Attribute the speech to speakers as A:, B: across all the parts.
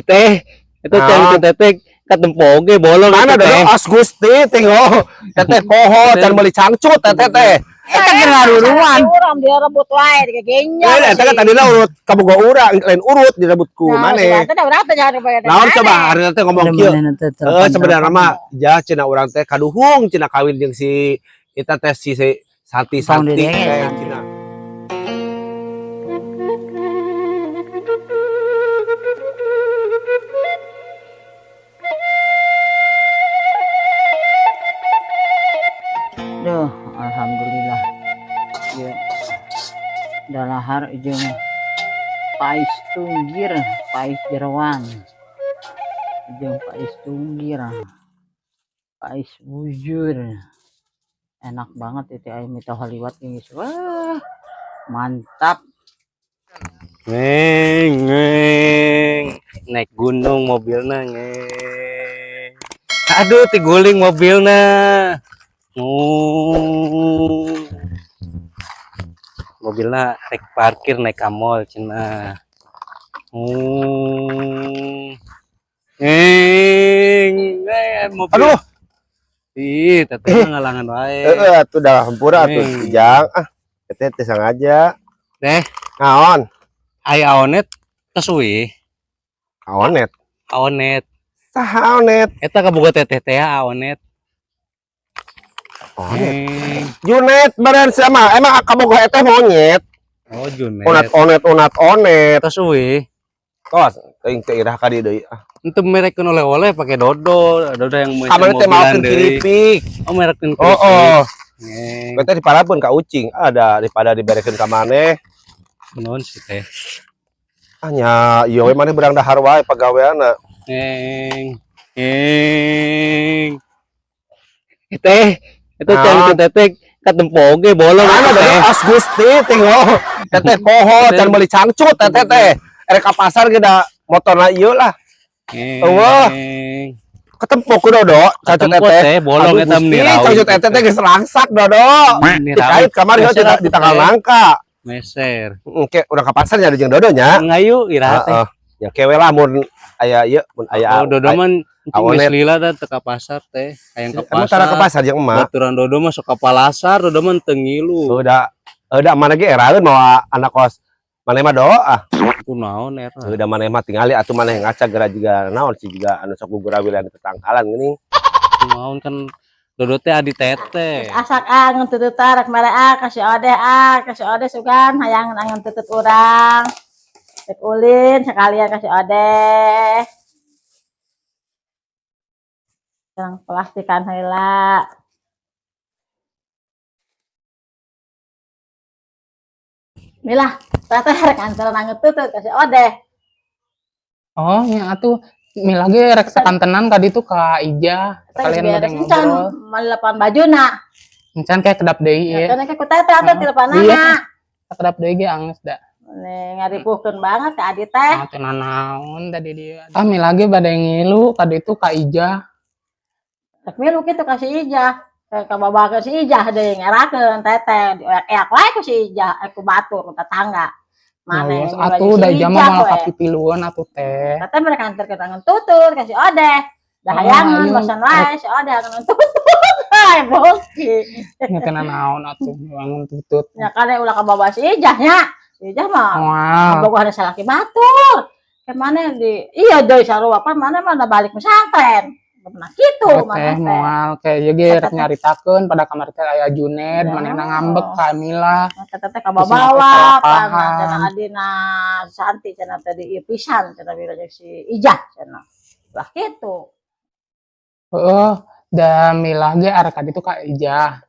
A: Teh, itu
B: Naon?
A: can teteh katempo oge bolong
B: Mana
A: itu, teh.
B: Dodo? As Gusti tengok. Teteh poho can meuli cangcut teteh teh. Eta keur ngaruruan.
C: Urang direbut wae digegenjang.
B: Eh, eta kan tadina urut kabogo urang, lain urut direbut ku maneh. Naon coba hari teh ngomong kieu. Eh, sebenarnya mah ja cenah urang teh kaduhung cenah kawin jeung si eta teh si Santi
D: Tong
B: Santi
D: didenge,
B: teh
D: Santi.
B: cenah.
D: Duh, alhamdulillah. Ya. Dalahar jeung pais tunggir, pais jeroan. Jeung pais tunggir. Pais bujur. Enak banget itu ayam itu haliwat ini. Wah, mantap.
A: Ngeng, ngeng. Naik gunung mobilna ngeng. Aduh, tiguling mobilna. Oh. Mobilna rek parkir naik ka mall cenah. Oh. Ngeng, ngeng, mobil.
B: Aduh.
A: Ih, teteh mah ngalangan wae.
B: Heeh, atuh dah hampura atuh
A: Hmm.
B: Ijang. Ah, teteh teh sengaja.
A: Teh.
B: Naon?
A: Aya aonet tos uih.
B: Aonet.
A: Aonet.
B: Saha aonet?
A: Eta kaboga teteh teh aonet.
B: Aonet.
A: Ngeng.
B: Junet baren sama. Emang kabogo eteh monyet.
A: Oh, Junet.
B: Onat onet onat onet.
A: Tos uih.
B: Tos, teuing teh irah ka dieu deui. Ah,
A: Untuk merekeun oleh-oleh pakai dodo, dodo yang mau
B: kamari teh maokeun keripik.
A: Oh, merekeun
B: Oh, oh.
A: Ngeng.
B: Teh diparabkeun ka ucing. Ada daripada diberekeun ka maneh.
A: Nuhun sih teh.
B: Ah nya, ieu we maneh berang dahar wae pagaweanna.
A: Ngeng. Ngeng. Teh, itu
B: Naon?
A: can teteh katempo oge bolong
B: Mana
A: itu,
B: Dodo?
A: teh.
B: As Gusti tengok. Teteh poho can meuli cangcut teteh teh. Erek ka pasar ge da motorna ieu lah.
A: Ngeng.
B: Eueuh. Ketempo ku Dodo, cangcut
A: Katempo
B: teteh.
A: teh bolong
B: Aduh,
A: eta
B: Gusti,
A: meni
B: cangcut teteh teh geus rangsak Dodo. Dikait kamari heuh
A: Meser
B: di
A: atuh,
B: tanggal
A: teh.
B: nangka.
A: Meser.
B: Engke urang ka pasar nya jeung Dodo nya.
A: Ngayu iraha teh.
B: Heeh. Ya kewe lah mun aya ieu mun aya.
A: Oh, Dodo mah
B: aonet.
A: geus lila da teu ka pasar teh. Hayang ka
B: Emang tara
A: pasar.
B: ke pasar jeung emak.
A: Baturan Dodo mah sok ka palasar, Dodo mah teu ngilu.
B: Udah udah mana ge eraeun mawa anak kos. Maneh mah do ah.
A: Kunaon era.
B: Udah maneh mah tingali atuh maneh ngaca geura jiga naon sih jiga anu sok gugurawilan di tetangkalan geuning.
A: Kunaon kan Dodo teh adi teteh.
C: Asak ah ngan tutut tarak mere ah kasih odeh ah kasih odeh sugan hayang angan tutut urang. Rek ulin sekalian kasih odeh. Sekarang plastikan heula. Milah, teteh rek antaran anget tutut kasih odeh.
E: Oh, nya atuh Mila ge rek sakantenan ka ditu ka Ijah,
C: Teh
E: kalian bade
C: beres encan
E: ngobrol.
C: malepan bajuna.
E: Encan kayak kedap deui
C: Ya
E: ieu.
C: kan ku teteh atuh
E: Heeh.
C: teleponana.
E: Iya. Kedap deui ge anggeus da.
C: Nih ngaripuhkeun banget ka adi teh.
E: Ah, teu nanaon tadi dia. Ah, Mila ge bade ngilu ka ditu ka Ijah.
C: Rek milu kitu ka si Ijah. Ka babakeun si Ijah deui ngerakeun teteh dioyak-eyak wae ku si Ijah, ku batur ku tetangga. Maneh
E: Nah,
C: ngilu
E: atuh
C: si
E: da Ijah mah
C: Ijah
E: moal
C: we.
E: kapipilueun atuh teh.
C: Teteh mereka anterkeun angan tutut ka si Odeh. Dah
E: Oh,
C: hayangan
E: ayo.
C: bosan wae si Odeh angan tutut. Hai boki.
E: Nya teu nanaon atuh bangun tutut.
C: Nya kade ulah ka bawa si Ijah nya. Si Ijah mah
E: Moal.
C: bogohan salaki batur. Ke mana di iya deui sarua pan mana mah da balik pesantren. Pernah kitu
E: Oh,
C: mana
E: teh
C: teh.
E: moal kayak ieu ge rek nyaritakeun pada kamari teh aya Juned
C: Ya.
E: manehna ngambek ka Mila.
C: Teteh teh kabawa
E: Terus
C: pan
E: paham.
C: cenah adina Santi cenah teh di ieu pisan cenah bira jeung si Ijah cenah. Lah kitu.
E: Heeh, da Mila ge arek ka ditu ka Ijah.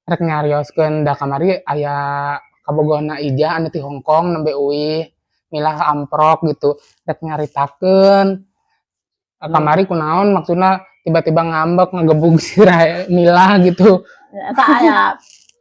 E: Rek nyarioskeun da kamari aya kabogohna Ijah anu ti Hong Kong nembe uih. Mila amprok gitu, rek nyaritakeun. Kamari kunaon maksudna tiba-tiba ngambek ngegebug si Mila gitu.
C: Eta aya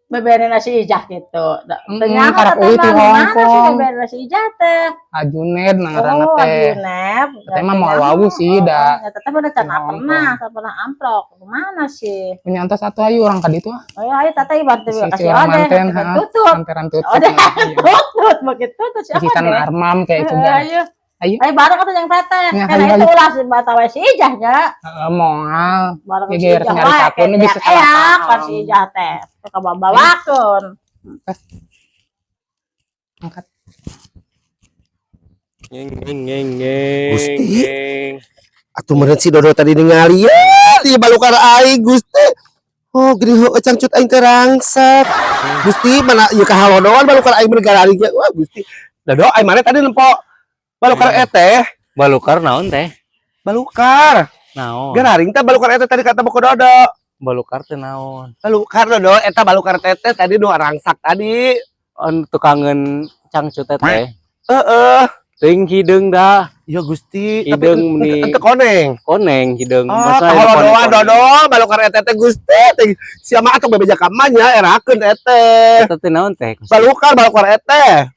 C: beberena si Ijah gitu. Teu nyaho
E: karek
C: teteh
E: uih ti
C: mah
E: Hong
C: mana sih
E: Kong.
C: beberena si Ijah teh.
E: Ajuned na ngaranna
C: Oh,
E: teh.
C: Ajuneb.
E: Teteh mah moal wawuh sih da.
C: Ya teteh mah can
E: Di Hong
C: pernah, can pernah amprok. Kemana sih?
E: Nyantos atuh ayu urang ka ditu ah.
C: Oh ya, ayo teteh iban teh
E: Si
C: kasih
E: urang
C: odeh,
E: manten,
C: teteh
E: heeh.
C: tutut.
E: Manteran tutut.
C: Odeh
E: Nah, iya.
C: tutut, begitu tutut siapa
E: Isikan
C: deh?
E: armam kayak
C: Heeh,
E: juga.
C: ayo.
E: Ayo.
C: Ayo bareng atuh jeung teteh.
E: Ya,
C: Karena
E: ayo,
C: itu ulah si batawa si Ijah nya.
E: Heeh, moal.
C: Bareng
E: Ya,
C: si
E: geer
C: Ijah
E: nyari
C: wae,
E: kapun bisa salah
C: eak
E: paham.
C: kan si Ijah teh. Suka bawakeun.
E: Angkat.
B: Gusti. Atuh meureun si Dodo tadi ningali ya di balukar aing Gusti. Oh, gini heueuh cangcut aing teh rangsep. Gusti mana ieu kahalodoan balukar aing bener aing. Wah, Gusti. Dodo aing mana tadi nempo balukar eteh.
A: Balukar naon teh?
B: Balukar.
A: Naon?
B: Geraring teh balukar eteh tadi kata boko Dodo.
A: Balukar teh naon?
B: Balukar Dodo eta balukar teteh tadi nu rangsak tadi.
A: On tukangeun cangcut teh.
B: Heeh.
A: Teuing hideung dah.
B: Ya Gusti,
A: Hideung
B: tapi
A: meni
B: ente koneng.
A: Koneng hideung.
B: Ah,
A: Masa aya
B: kahalodoan
A: koneng-koneng.
B: Dodo balukar eteh teh Gusti. Teh sia mah atuh bebeja ka nya erakeun eteh.
A: Eta teh naon teh?
B: Balukar balukar eteh.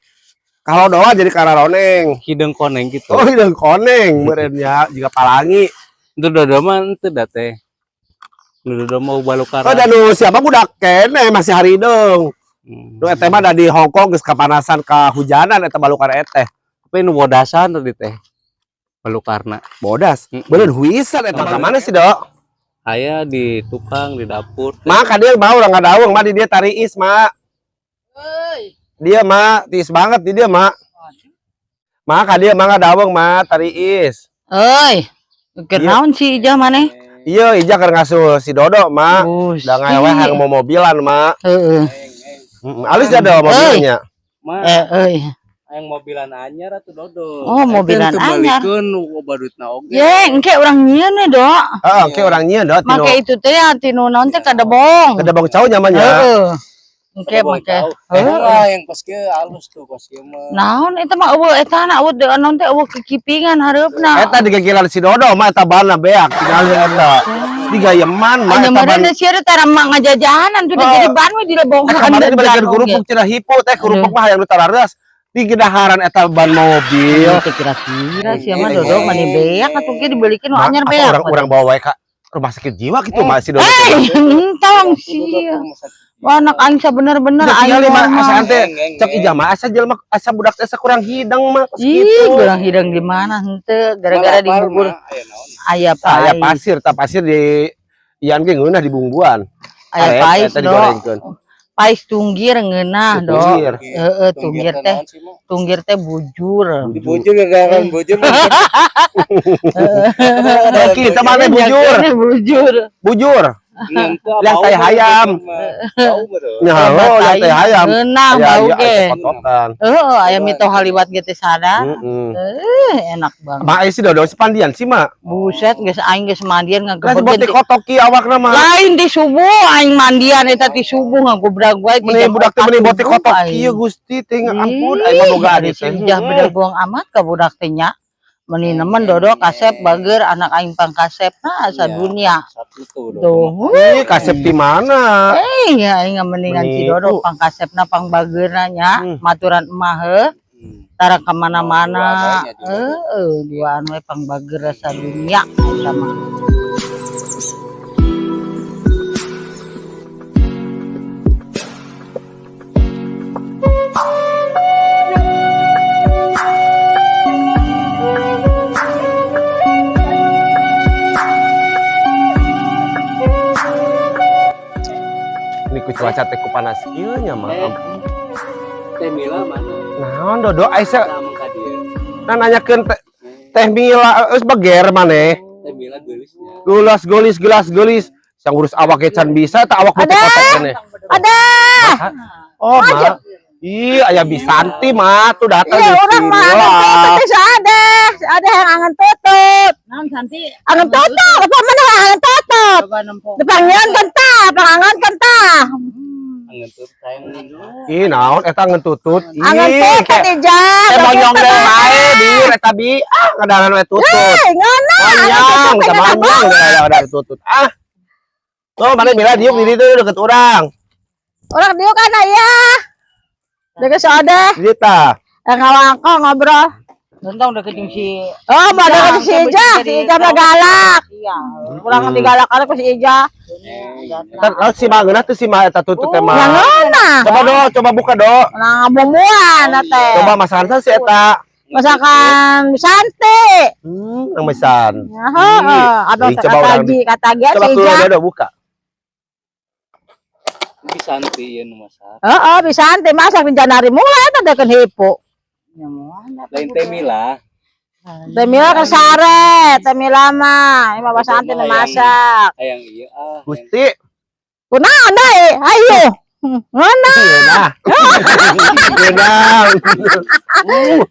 B: Kalau doa jadi kararoneng.
A: Hideung koneng gitu.
B: Oh, hideung koneng meureun nya jiga palangi.
A: Itu Dodo mah henteu da teh. Nu Dodo mau balukar.
B: Oh, dan nu siapa budak kene masih harideung.
A: Hmm.
B: Nu eteh mah da di Hong Kong geus kapanasan kahujanan eta balukar eteh.
A: Tapi nu bodasan tadi teh. Balukarna.
B: Bodas. Beureun huisan eta ka mana sih, Dok?
A: Aya di tukang di dapur.
B: Ma ka dieu mah urang ngadaweung mah di dia tariis, Ma. Dia ma tiis banget di dia, Ma. Ma ka dieu mah ngadaweung, Ma, tariis.
D: Euy, keur
B: Iya.
D: naon si Ijah maneh?
B: Iya, Ijah keur ngasuh si Dodo, Ma.
D: Gusti.
B: Da ngawe hayang mau mobilan, Ma.
D: Heeh.
B: Heeh, alus da do mobilnya.
A: Ma,
D: Euy.
A: hayang mobilan anyar atuh Dodo.
D: Oh, mobilan anyar.
A: Balikeun nu badutna oge.
D: Ye, engke urang nyieun we, Dok.
B: Heeh, engke urang nyieun do tinu.
D: Make itu teh ya tinu naon teh kadebong.
B: Kedebong cau nyaman nya.
D: Heeh. Engke
A: Kedebong
D: make.
A: cau.
D: Heeh.
A: Lah yang kos kieu alus tuh kos kieu mah.
D: Naon eta mah eueuh eta na eueuh deui naon teh eueuh kikipingan hareupna.
B: Eta digegelan si Dodo mah eta banna beak tinggal eta. Digayeman mah
D: Anya
B: eta ban.
D: meureun sia teh mah ngajajahanan tuh
B: Oh.
D: jadi ban we dilebongan.
B: Eta kemarin dibalikin kerupuk cenah hipu teh kerupuk mah hayang nu tarareas. Digedaharan eta ban mobil.
D: Kira-kira sia mah Dodo mani beak atuh ge dibelikin nu
B: Ma,
D: anyar
B: apa
D: beak.
B: orang-orang bawa wae ka rumah sakit jiwa gitu mah si Dodo.
D: Eh, entong sia. Wah, anak aing sabener-bener
B: Udah
D: aing
B: tinggal mah
D: mah.
B: asa teh cek ijah mah asa jelema asa budak teh asa kurang hidang mah kos
D: Ih,
B: kitu.
D: kurang hidang di mana henteu gara-gara dibubur aya
B: Aya
D: pais.
B: pasir, tah pasir di ian ge ngeunah di bumbuan.
D: Aya
B: Arep,
D: pais
B: eta
D: do.
B: digorengkeun.
D: Pais tunggir ngeunah do.
B: Tunggir.
D: Heeh, tunggir teh bujur.
A: Bujur gagaran bujur.
B: Kita mana bujur?
D: Bujur.
B: Bujur. Lihat tai hayam. Nyaho, lihat tai hayam.
D: Ngeunah
B: Aya
D: bau
B: aya
D: ge.
B: kotokan.
D: Heeh, aya mitoha liwat ge teh sadar.
B: Heeh.
D: Enak banget.
B: Ma si Dodo si pandian sih ma.
D: Buset geus aing geus mandian
B: Lah
D: ngagebeg
B: bote kotok ki awakna mah.
D: Lain di subuh aing mandian eta ti subuh ngagobrag wae di
B: Meni
D: jam
B: budak teh
D: 4
B: meni bote
D: subuh
B: kotok
D: aing.
B: kieu Gusti teh ampun aing mah boga adi teh.
D: Ijah beda buang amat ka budak teh nya. Meni nemen Dodo kasep bager anak aing pangkasepna asa dunia.
A: Satu tuh
D: Tuh.
B: Ih, kasep di mana?
D: Eh, ya aing mendingan si
B: Meni,
D: Dodo pangkasepna pangbageurna nya, maturan emah heuh. Tara ka mana-mana. Heeh, duaan we pangbager asa dunia eta mah.
B: Ini ku cuaca teh ku panas kieu nya mah.
A: Teh Mila mana?
B: Naon Dodo asa
A: Ameng ka dieu.
B: nah nanyakeun teh Mila geus beger maneh.
A: Teh Mila geulisnya.
B: Gelas geulis gelas geulis. Sang ngurus awak ge can bisa tah awak bote kotok keneh.
C: Ada.
B: Oh, ma. Ih, aya Bisanti mah tuh datang
C: Iya,
B: di
C: orang
B: sini
C: mah angen
B: lah.
C: tutut teh ada. Ada yang angen tutut.
D: Naon Santi?
C: Angen tutut, apa mana angen tutut?
D: Coba nempo.
C: Dipanggilan kan tah, pangangan kan tah.
A: Angen tuh sayang.
B: Ih, naon eta ngentutut. Ih,
C: Angen tutut
B: kayak
C: ijah.
B: eh bonyong deh bae biur eta bi. Ah, ngadaran we tutut.
C: Eh, ngono.
B: Monyong, teu monyong udah tutut. Ah. Tuh, mana Mila diuk di ditu deket urang.
C: Orang diuk kan aya. Deket si Ode,
B: Di dieu tah.
C: yang ngawangkong ngobrol.
D: Tentang udah keting si
C: Oh, mau deket si Ijah, si Ijah mah galak.
D: Iya.
C: Kurang digalakan ku si Ijah.
B: Eta laut si mah ngeunah tuh si mah eta tutut teh mah.
C: Yang ngono.
B: Coba do, coba buka do.
C: Nah, bumbuan teh.
B: Coba masakan si eta.
C: Masakan Santi.
B: Yang mesan.
C: Ya, heeh. Abang
B: Jadi coba orang
C: kata kata dia
B: Coba
C: si
B: ku
C: Ijah.
B: Dodo buka.
A: Bisanti ieu nu masak.
C: Heeh, Bisanti masak di Januari mulai eta dekeun hipu.
D: Ya moal.
A: Lain teh Mila.
C: Teh Mila ke sare, Teh Mila mah, ini mah Santi nu masak.
A: Hayang ieu ah.
B: Gusti.
C: Kunaon deui? Ayo. Mana?
B: Nah. Nah.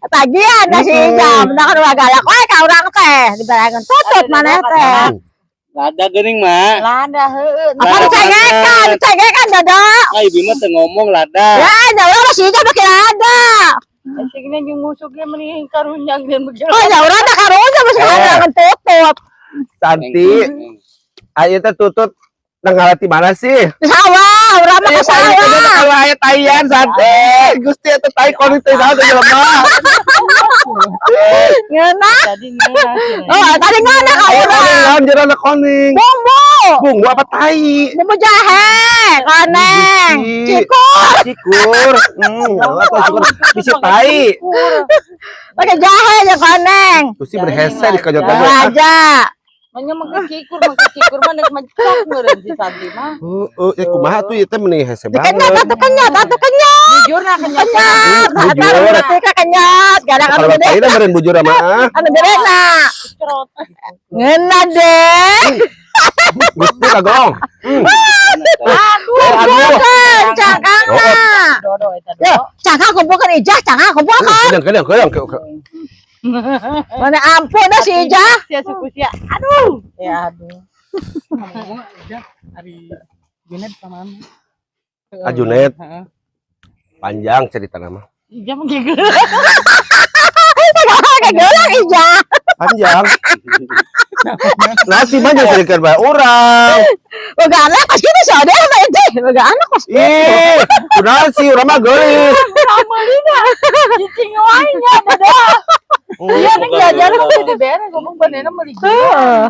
C: Tagihan dah si Ijah, bener kan ulah galak wae ka urang teh, dibarengan tutut maneh teh.
A: Lada geuning mah.
D: Lada heueuh.
C: Apa dicengekan, dicengekan Dodo.
A: Ah, ibu mah teu ngomong lada.
C: Ya, nya urang si Ijah makin ada.
D: Signa jeung ngusuknya mending karunya geun begitu.
C: Oh, ya urang teh karunya mesti
B: Eh.
C: ada tutut.
B: Santi, ayo teh tutut nang ngalati mana sih?
C: Di sawah, urang mah ke sawah.
B: Kalau aya taian Santi, Gusti eta tai kono teh naon teh jelema.
C: Ngeunah.
D: Tadi ngeunah.
C: Oh, tadi ngeunah ka
B: Aya
C: urang.
B: koning naon jerona koning.
C: Bumbu.
B: Bumbu apa tai?
C: Bumbu jahe, koneng,
B: Gusti.
C: cikur,
B: Cikur. Atau cikur bisi tai.
C: pakai jahe ya koneng.
B: Gusti berhese di kajot
C: Raja.
D: Manya make cikur, make cikur mah nek mencok meureun si Santi mah.
B: Heeh, ya kumaha tuh ieu teh meuni hese
C: Kenyot
B: banget.
C: atuh kenyot atuh kenyot.
D: Jujurna kenyot.
C: Kenyot,
B: Bujur.
C: atuh berarti ka kenyot, kadang anu
B: Kalau
C: gede,
B: tai meureun bujur mah. Ah.
C: anu gede na.
D: Cerot.
C: Ngeunah deh.
B: Gusti kagong.
D: Aduh.
B: Eh, aduh.
C: Kumpulkeun cangkangna.
D: Dodo eta
C: Yo,
D: dodo.
C: cangkang kumpulkeun Ijah, cangkang kumpulkeun.
B: Kedeung kedeung kedeung.
C: Mana ampun dah si Ijah.
D: Sia suku sia. Aduh. Ya aduh.
E: Ngomong aja ari Junet ka mana?
B: Ah, Junet.
E: Heeh.
B: Panjang cerita nama.
D: Ijah mah geus.
C: Kagelang Ijah.
B: Panjang. Nasi mah jangan cerita bae urang.
C: Boga anak kos kitu si Ode mah itu. Boga anak kos kitu.
B: Ih, kunaon sih urang mah geulis.
D: Kamelina. Cicing wae nya dodo. Iya ning jajan mah dibere ngomong banena meuli.
C: Heeh.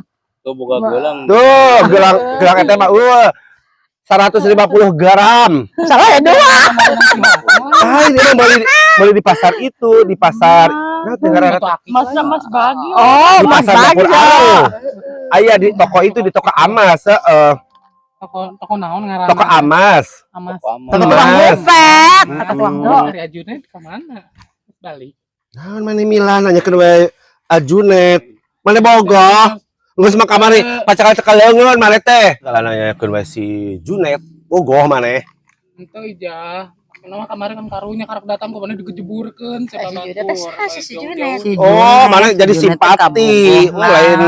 A: Tuh boga gelang.
B: Tuh, gelang gelang eta mah 150 gram.
C: Salah ya dua.
B: Ah, ini mah beli beli di pasar itu, di pasar. Nah, tinggal
D: Mas mas bagi.
C: Oh,
B: di
C: Mas
B: pasar dapur
C: Bagja.
B: Aro. Aya di toko itu di toko Amas, heeh.
E: Toko toko naon ngaranna?
B: Toko Amas.
E: Amas.
A: Toko Amas.
B: Toko
C: Tukang
B: Amas.
C: bufet, kata tukang
E: Ari Ajunet ka mana? Balik.
B: Naon maneh Milan nanyakeun we Ajunet. Maneh bogoh. Geus mah kamari pacakal-cakal leungeun maneh teh. Kalau nanyakeun we si Junet, bogoh maneh.
E: Ente Ijah. Nama kemarin kan karunya karek datang ke mana digejeburkeun
C: Eh,
E: siapa
C: si Junet teh saha sih si Junet?
B: Oh, mana jadi simpati. Oh, lain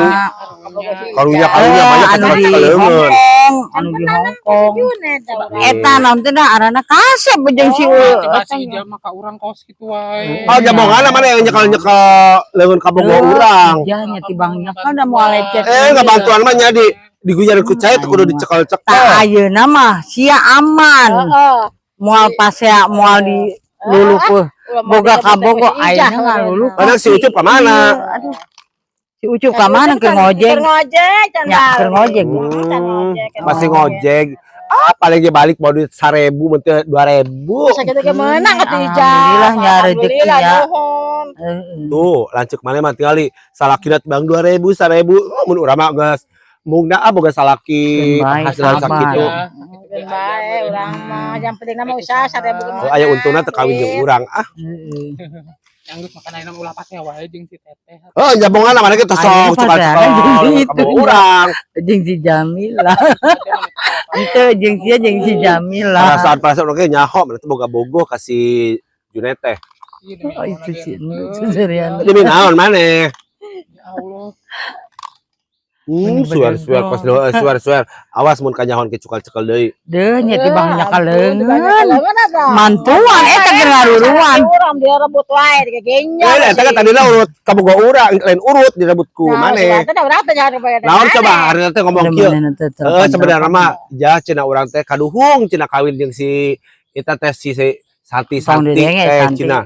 B: karunya karunya banyak
D: Anu di
B: pacakal leungeun.
D: Hongkong, anu di Hongkong.
C: Junet dah urang.
D: Eta naon teh dah arana kasep jeung si
E: Coba si Ijah mah ka urang kos kitu wae.
B: Oh, jabongan mana yang nyekel-nyekel leungeun ka bogoh urang.
D: Ya nya tibang nyekel da moal lecet.
B: Eh, ngabantuan mah nya di digujar ku cai teh kudu dicekel-cekel.
D: Tah ayeuna mah sia aman.
C: Heeh.
D: Moal pasea moal di lulukuh.
C: Ulah mau
D: Boga
C: direbut
D: kabogo
C: teh ku si Ijah,
D: ayeuna ngaluluh.
B: Kadang si Ucup ka mana?
D: Aduh. Si Ucup ka mana keur ngojek?
C: Keur ngojek, can
D: Ya, keur ngojek.
B: Masih ngojek. Ah, paling dia balik mau duit 1000 mun teu 2000.
C: Sakitu ge meunang atuh Ijah.
D: Alhamdulillah nya rezeki
C: Alhamdulillah,
D: nya.
C: nuhun.
D: Heeh.
B: Tuh, lanceuk maneh mah tingali salakina bang 2000, 1000. Oh, mun urang mah geus mungna ah boga salaki
D: Keun bae,
B: penghasilan
D: sabar.
B: sakitu.
C: Keun bae urang mah, yang penting mah usaha 1000 ge
B: Oh, aya untungna teu kawin jeung urang. Ah,
D: Heeh.
E: Yang geus makan ayeuna ulah pasea wae jeung si Teteh.
B: oh jabongan maneh ge tos
D: Ayeuna
B: sok
D: pacaran
B: cekal-cekal
D: jeung
B: ka
D: itu
B: bogoh urang.
D: Jeung si Jamila. Henteu jeung sia jeung si Jamila.
B: Perasaan-perasaan urang ge nyaho maneh teh boga bogoh ka si Junet teh.
E: Iya, demi
D: Oh,
E: Allah,
D: itu sih
E: Raden.
D: serian.
B: Demi naon maneh?
E: Ya Allah.
B: Suar-suar kos suar-suar. Awas mun kanyahon ke cukal-cekal deui.
D: Deuh nya tibang nyakal leungeun.
C: Leungeun.
D: Mantuan eta keur ngaruruan.
C: Urang direbut wae digegenyot.
B: Eh, eta kan tadina urut kabogoh urang, lain urut direbut ku maneh. Naon coba hari teh ngomong kieu. Heeh, sebenarnya mah jah cenah urang teh kaduhung cenah kawin jeung si eta teh si Santi
D: Tong
B: Santi
D: didenge,
B: teh
D: Santi.
B: cenah.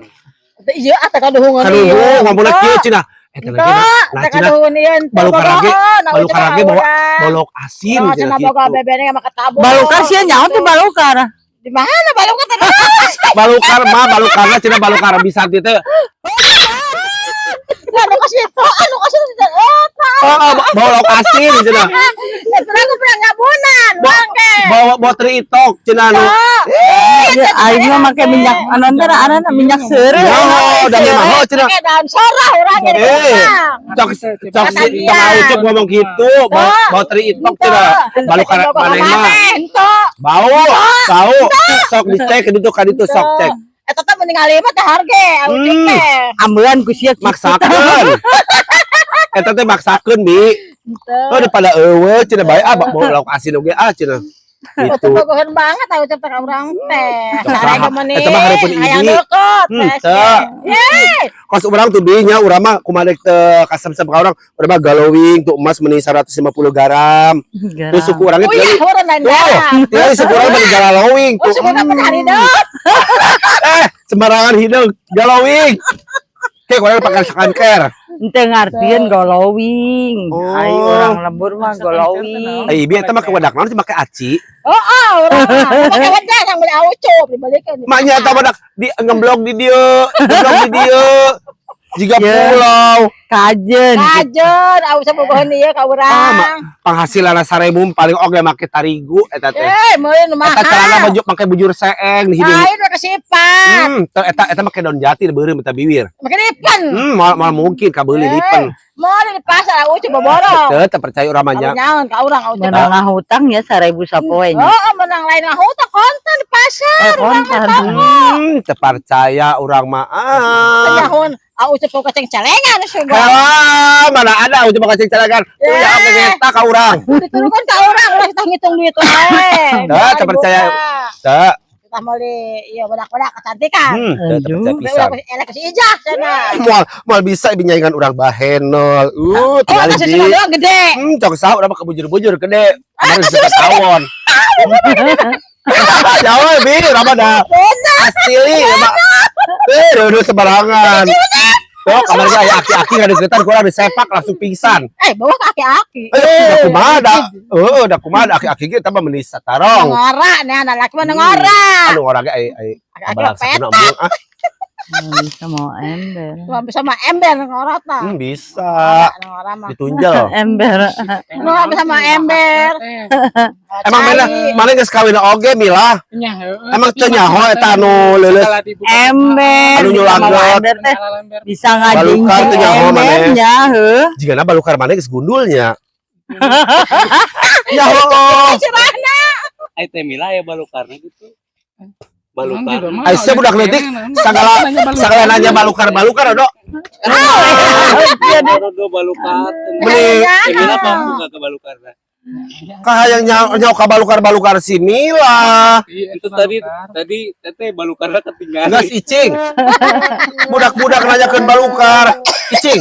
C: Iya, atuh kaduhungan
B: Kaduhung ngomongna kieu cenah. Eta lagi nah cenah balukar lagi bawa bolok asin cenah
C: Cenah boga
B: gitu.
C: bebene make tabung.
D: Balukar sia nyaho teh balukar.
C: Di mana balukar teh?
B: Balukar mah balukarna cenah balukar bisa teh. Bau lauk asin cenah.
C: Itu aku pernah ngabunan, urang ge.
B: Bawa bawa teri itok cenah nu.
D: Ya, aing mah make minyak anu teh anu minyak seureuh.
B: Oh, da mah oh cenah.
C: Pakai daun sorah urang ge.
B: Eh, cok cok si cok Ucup ngomong gitu, bau bau teri itok cenah. Balukar maneh mah.
C: Henteu.
B: Bau, bau. Sok dicek ka ditu ka ditu sok cek.
C: Eta teh meninggal mah teh harge, Ucup teh.
D: Ambelan ku sia kitu.
B: Maksakeun. Eta teh maksakeun, Bi.
C: Henteu.
B: Oh, daripada eueuh cenah bae ah bau lauk asin oge ah cenah. Gitu.
C: Itu bogoheun banget tau Ucup teh ka urang teh.
B: Cok
C: Sare
B: saha.
C: gemeuni.
B: Eta mah hareupeun
C: Hayang
B: ibi.
C: deukeut.
B: Teu.
C: Yeay.
B: Kos urang tuh bi nya urang mah kumaha teu kasem-sem ka urang, urang mah galowing tuh emas meuni 150 garam. Terus suku urangnya
C: Oh iya,
B: tinggal
C: urang lain
B: Tuh,
C: garam.
B: tinggal suku urang mah galowing
C: Oh,
B: tuh.
C: suku urang mah hideung.
B: Eh, sembarangan hideung, galowing. Kayak urang pakai skincare.
D: Henteu ngartieun golowing.
B: Oh.
D: Ai urang lembur mah golowing.
B: Eh, bi eta mah ke wedak naon sih make aci.
C: Oh, urang mah. Make wedang yang beli Ucup dibalikeun.
B: Maknya eta wedak di ngemblok di dieu, ngemblok di dieu. Jiga
D: Ya.
B: pulau.
D: Kajen.
C: Kajen, au bogoheun ieu ka
B: Ah,
C: urang.
B: Penghasilan 1000 paling oge make tarigu eta teh.
C: Eh, meuli nu
B: Eta celana
C: mahal.
B: baju make bujur seeng hideung.
C: Lain we kesipat.
B: Teu eta eta make daun jati beureum eta biwir.
C: Make lipen.
B: Moal moal mungkin kabeuli
C: Eh,
B: lipen.
C: Moal di pasar Ucup boborong.
B: Teu teu percaya urang mah nya.
C: Nyaon ka urang Ucup.
D: Menang ngahutang ya 1000 sapoe nya.
C: Oh, menang lain ngahutang kontan di pasar.
D: Eh, kontan.
B: Teu percaya urang mah. Ah.
C: Nyahun, Ucup kok kaceng celengan sugan.
B: Kalah, mana ada udah bakal celegan.
C: Eh.
B: Uya oge eta ka urang.
C: Diturukan ka urang, urang kita ngitung duit wae.
B: Teu teu percaya. Teu.
C: Kita meuli ieu budak-budak kecantikan.
B: Teu teu percaya
D: Aduh.
B: pisan.
C: Ulah elek si Ijah cenah.
B: Moal moal bisa ieu nyaingan urang bahenol.
C: Oh,
B: Tinggal
C: kasih
B: di.
C: suka doang gede.
B: Cok saha urang mah kebujur-bujur gede. Kemarin disebut tawon. Jauh bi, urang mah dah. Asli ya, Pak. Eh, udah sembarangan. Tuh, kemarin aya aki-aki ngadeukeutan kurang disepak langsung pingsan.
C: Eh, bawa ke aki-aki.
B: Eh, da kumaha da? Heeh, da kumaha da aki-aki ge eta mah meuni satarong.
C: Ngora nih anak laki mah ngora.
B: Anu ngora ge ai ai
C: Aki-aki
B: balak
C: mah
B: sakuna
C: petak.
B: embung ah.
D: Bisa mau ember.
C: Cuma bisa mah ember ngora tah.
B: Bisa.
C: Ngora mah.
B: Ditunjel.
D: Ember.
C: Ngora bisa mah ember.
B: Emang mana mana geus kawin oge milah.
E: Nya, heueuh.
B: Emang teu nyaho eta anu leuleus
D: Ember.
B: Anu
D: Bisa mau
B: nyulaget.
D: ember teh. Bisa
B: Balukar
D: ngajingkring
B: teh nyaho maneh.
D: embernya heuh.
B: Jigana balukar maneh geus gundulnya. Ya Allah.
A: Ai teh Mila ya balukarna gitu. Balukar.
B: Ai sia budak leutik sagala sagala nanya balukar-balukar do.
A: Aduh balukar.
B: Beli
A: Teh Mila mampu gak ke balukarna?
B: kahayang nyaho nyaho ka balukar-balukar si Mila.
A: Itu tadi tadi teteh balukarna ketinggalan.
B: Geus icing. Budak-budak nanyakeun balukar. Icing.